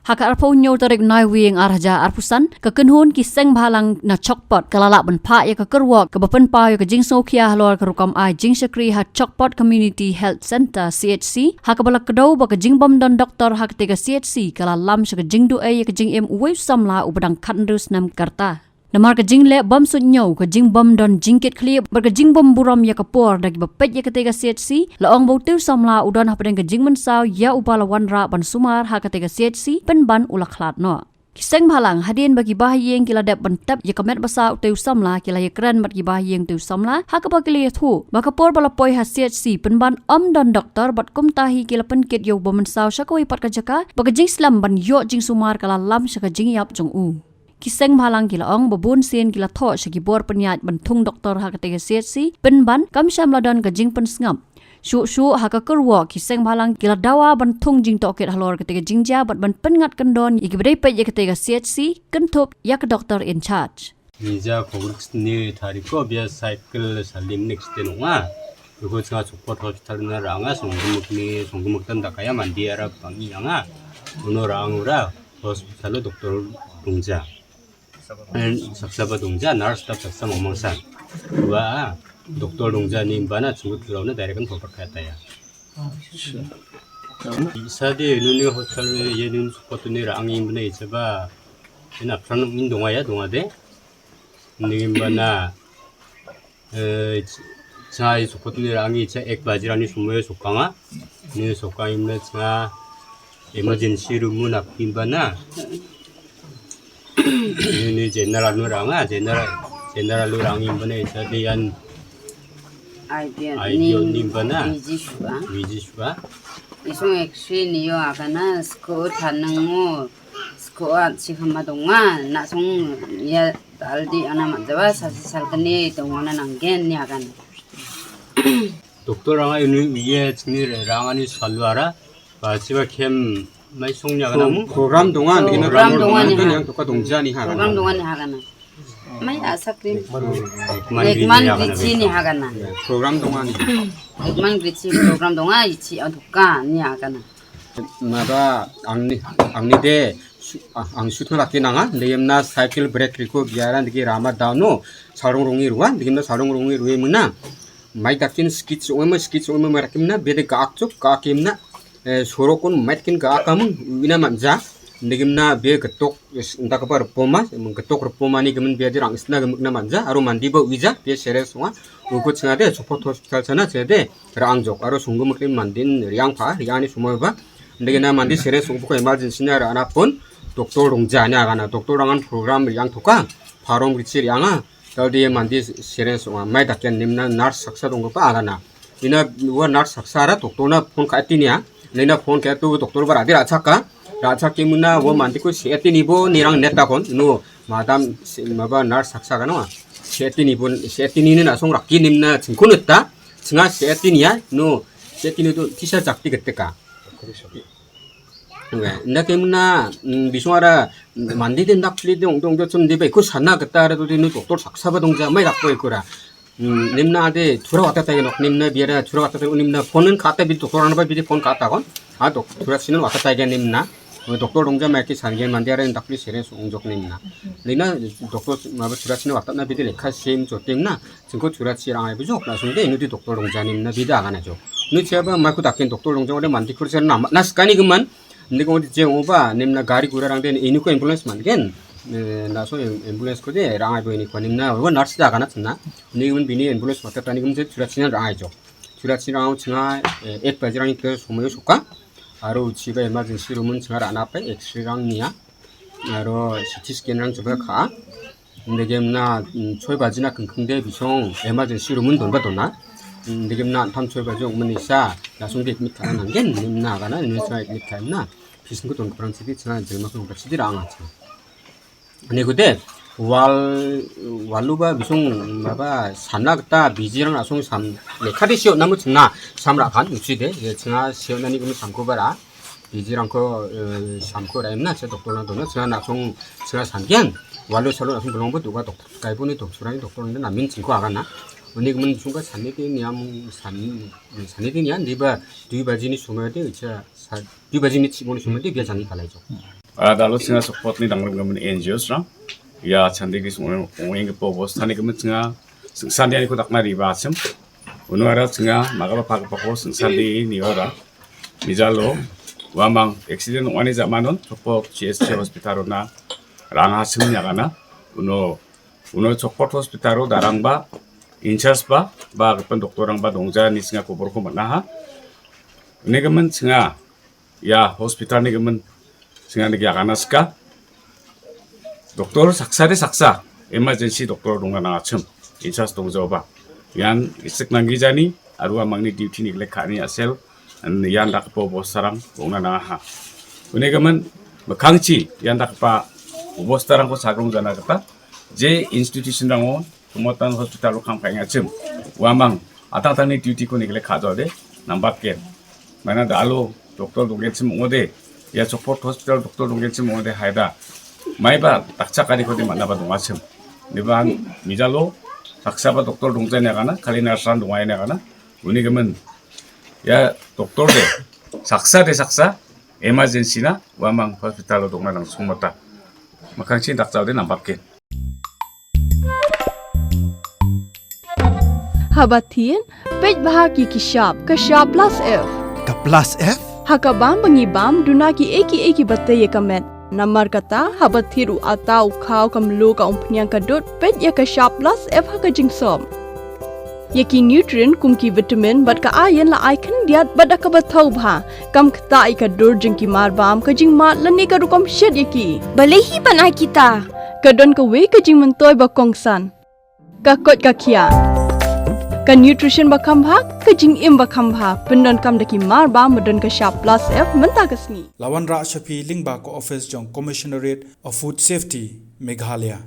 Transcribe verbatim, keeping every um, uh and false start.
Ha ka arphew hynñiew tarik Naiwieng ar hajar arphew san, ka kynhun ki seng bhalang na Chokpot, ka la lah ban phah ïa ka kyrwoh, kaba pynpaw ïa ka jingsngewkhia halor ka rukom ai jingshakri ha Chokpot Community Health Centre, C H C, ha kaba la kdew ba ka jingbym don doktor ha katei ka C H C, ka la lam sha ka jingduh ei ïa ka jingim uwei u samla uba dang khathynriew snem ka rta. Namar ka jingleh bym suidñiew, ka jingbym don jingkitkhlieh, bad ka jingbym burom ïa ka por, da kiba peit ïa katei ka C H C, la ong ba utei u samla u don hapdeng ka jingmynsaw ïa uba la wanrah ban sumar ha katei ka C H C, pynban u la khlad noh. Ki seng bhalang, hadien ba ki bahaïing ki la dep ban tep ïa ka met basa utei u samla, ki la ïakren bad ki bahaïing utei u samla, ha kaba ki la ïathuh ba ka por ba la poi ha C H C, pynban ym don doktor, bad kumta hi ki la pynkit ïa uba mynsaw sha kawei pat ka jaka, ba ka jingslem ban ïoh jingsumar ka la lam sha ka jingïap jong u. Ki seng bhalang ki la ong ba bun sien ki la thoh sha ki bor pynïaid ban thung doktor ha katei ka C H C, pynban kam shym la don ka jingpynsngap. Shuh shuh ha ka kyrwoh ki seng bhalang ki la dawa ban thung jingtohkit halor katei ka jingjia bad ban pynngat kyndon ïa kiba dei peit ïa katei ka C H C, kynthup ïa ka doctor in charge. Nija kogrik sni tariko bia cycle salim next day nonga. Bego changa Chokpot hospital na ranga songgimikni, songgimik tan dakaya mandi ara bangi anga. Uno rang ura hospital doctor dongja. En, saksaba dongja, nurse staff saksa mamangsan. Ua, doktor dongja ni bana chungut launa direct an photo kaya taya. Isa de nuni hospital ye nun support ni rangi bana isaba. Ina pran min donga ya, donga de. Ni bana, eh, ch-, chai support ni rangi cha ek baji rani sumoyo sokanga. Ni sokang imna cha emergency room mu nakpin bana. Ni, ni general nu ranga, general, general nu rangi bana isa de yan Aidian aidian ni bana. Biji shuwa. Biji shuwa. Isung X-ray niyo agana, sko tanango, sko a chikama donga, nasung ya daldi ana manjawa, sasi salkani dongana nanggen ni agana. Doktor ranga ini iye chini rangani saluara, ba chiba kem mai song ni agana mu. Program donga, andikina program donga ni yang toka dongjani ha. Program donga ni agana. Mai asa krim. Ekman Ekman bini agana Grichi ni betul. Agana. Program donga ni. Ekman Grichi program donga ichi aduka ni agana. Maba angni, angni de su-, ah, ang sutna laki nanga. Degimna cycle brake riko biaran degi rama dauno sarong rongi ruan. Degimna sarong rongi rue mena. Mai dakin skit so ema skit so ema marakimna bede gak chok gak imna. Eh, sorokon maitkin ga akamung uina manja. Indegimna be getok, eh, indakaba ripoma, gitok ripomani gimin be adir angsna gimikna manja, aro mandiba uija, be sere songa, uko chingade, support hospital chana chede, ra·angjok, aro songgimikni mandin riangpa, riani somoiba, indegina mandi sere songpoko emergency na ra·anapon, doktor rongja ine agana, doktor rangan program riangtoka, parom richi rianga, Dal·dee mande seren song·a. Mai daken nimna nars saksa donggipa agana. Ina ua nars saksara doktorna pon ka·etinia. Nina pon ka·eto doktorba rade ra·chaka. Ra·chakemina ua mandeko se·etinibo nirang netakon. No madam se-, maba nars saksa gano. Se·etinibo, se·etinini na·song rake nimna chingko nita. Chinga se·etinia. No se·etini do tisa jakti giteka. Oke, indake muna, mm, bisongara, mm, mande den dakpli de ong·de ong·de chun deba iko sana gita ara dode no doktor saksaba dongja mai dakbo ikora. Mm, nimna ade tura wata taigenok, nimna biara tura wata taigenok, nimna phone-in ka·ata bidi doktor anaba bidi phone ka·atagon. A dok-, tura sinon wata taigen nimna. O doktor dongja mai ke sangen mande ara dakpli seren songjok nimna. Nina doktor maba tura sinon watatna bidi lekha sem jotemna. Chingko churachi rang·ai bujok, na·songde inudi doktor rongjani mina bida agana jok. Inu chiaba maiko daken doktor rongjang ode mandi kurser nama, na skani gimin. Indi kong je ong·oba, nimna gari gura rangde iniko ambulance man·gen. Eh, na·song am-, ambulance kode rang·ai bo iniko nimna, ua nars da agana china. Indi gimin bini ambulance matatani gimin je churachi rang·ai jok. Churachi rang chinga, eh, ek baji rangni ke somoio soka. Aro uchiba emergency room-on chinga ra·na pen X-ray rang nia. Aro C T scan rang coba ka·a. Indegimna, mm, choi bajina kingkingde bisong emergency room-on donba dona. Indegimna antam choi baji ong·minisa, na·songde admit ka·na nanggen, nimna agana, nimsa admit ka·emna. Patient-ko dongiparangchide china jilmako nongpachide ra·angacha. Anegode, wal, waloba bisong maba sana gita bijirang na·song sam, lekkade sio namo china sam ra·kan, uchide, je china sio nani gumi samkoba ra. Bijirangko, eh, samko ra·emna, se doktorna dona, sina na·song, sina samgen, walo salo na·song bolongbo doga dok-, gaiboni doktorani doktorni namen chingko agana. Uni gimin chungka saniti niam san-, saniti nian diba dui bajini somoyode, icha sa-, dui bajini chiboni somoyode bia jangi kalaijok. Ah, dalo chinga sokpotni dangrimgimin N G Os-rang ia chandigi song-, ong·enggipa obostani gimin chinga singsandianiko dakna riba achim. Uno ara chinga magaba pagipako singsandi niora. Mijalo uamang accident ong·ani jamanon Chokpot C S C hospital-ona rang achim niagana. Uno, uno Chokpot hospital-o darangba, in-charge-ba, ba gipin doktorrangba dongja ine chinga koborko man·aha. Unigimin chinga ia hospital-ni gimin chinga nigi agana sika. Doktor saksade saksa, emergency doktor dongna nangachim, in-charge dongjaoba. Ian gisik nanggijani, aro uamangni duty neglect ka·ani a·sel, ian dakgipa obostarang dongna nangaha. Unigimin mikkangchi ian dakgipa obostarangko sagrong jana gita, je institution-rango Chokmotani hospital-o kam ka·engachim, uamang atangtangni duty-ko neglect ka·jaode nambatgen. Maina da·alo doktor donggenchim ong·ode, ia Chokpot hospital doktor donggenchim ong·ode haida maiba dakchakaniko de man·aba dongachim. Niba mijalo saksaba doktor dongjani agana, kali nurse-rang dongani agana. Unigimin ia doktor de saksa de saksa emergency-na uamang hospital-o dongna nangsongmota. Mikkangchi dakjaode nambatgen. Habatin, pej baha ki kishap, kashap plus F. Ka plus F? Haka bam bangi bam, duna ki eki eki bate ye kamet. Namar kata, habatir u ata u khao kam lo ka umpniang ka dot, pej ya kashap plus F haka jingsop. Ya ki nutrient kum ki vitamin, bat ka iron la ai khen diat, bat da ka bathau bha. Kam kata i ka dur jing ki mar bam, ka jing mat, lane ka rukom shet ya ki. Balehi ban ai kita. Ka don ka wei ka jing mentoi ba kongsan. Ka kot ka khia. Ka nutrition ba kham bha, ka jing im ba kham bha. Pindon kam da ki mar bam, madon kashap plus F, menta ka sngi. Lawan Rah Shafi, Lingba ka office jong Commissionerate of Food Safety, Meghalaya.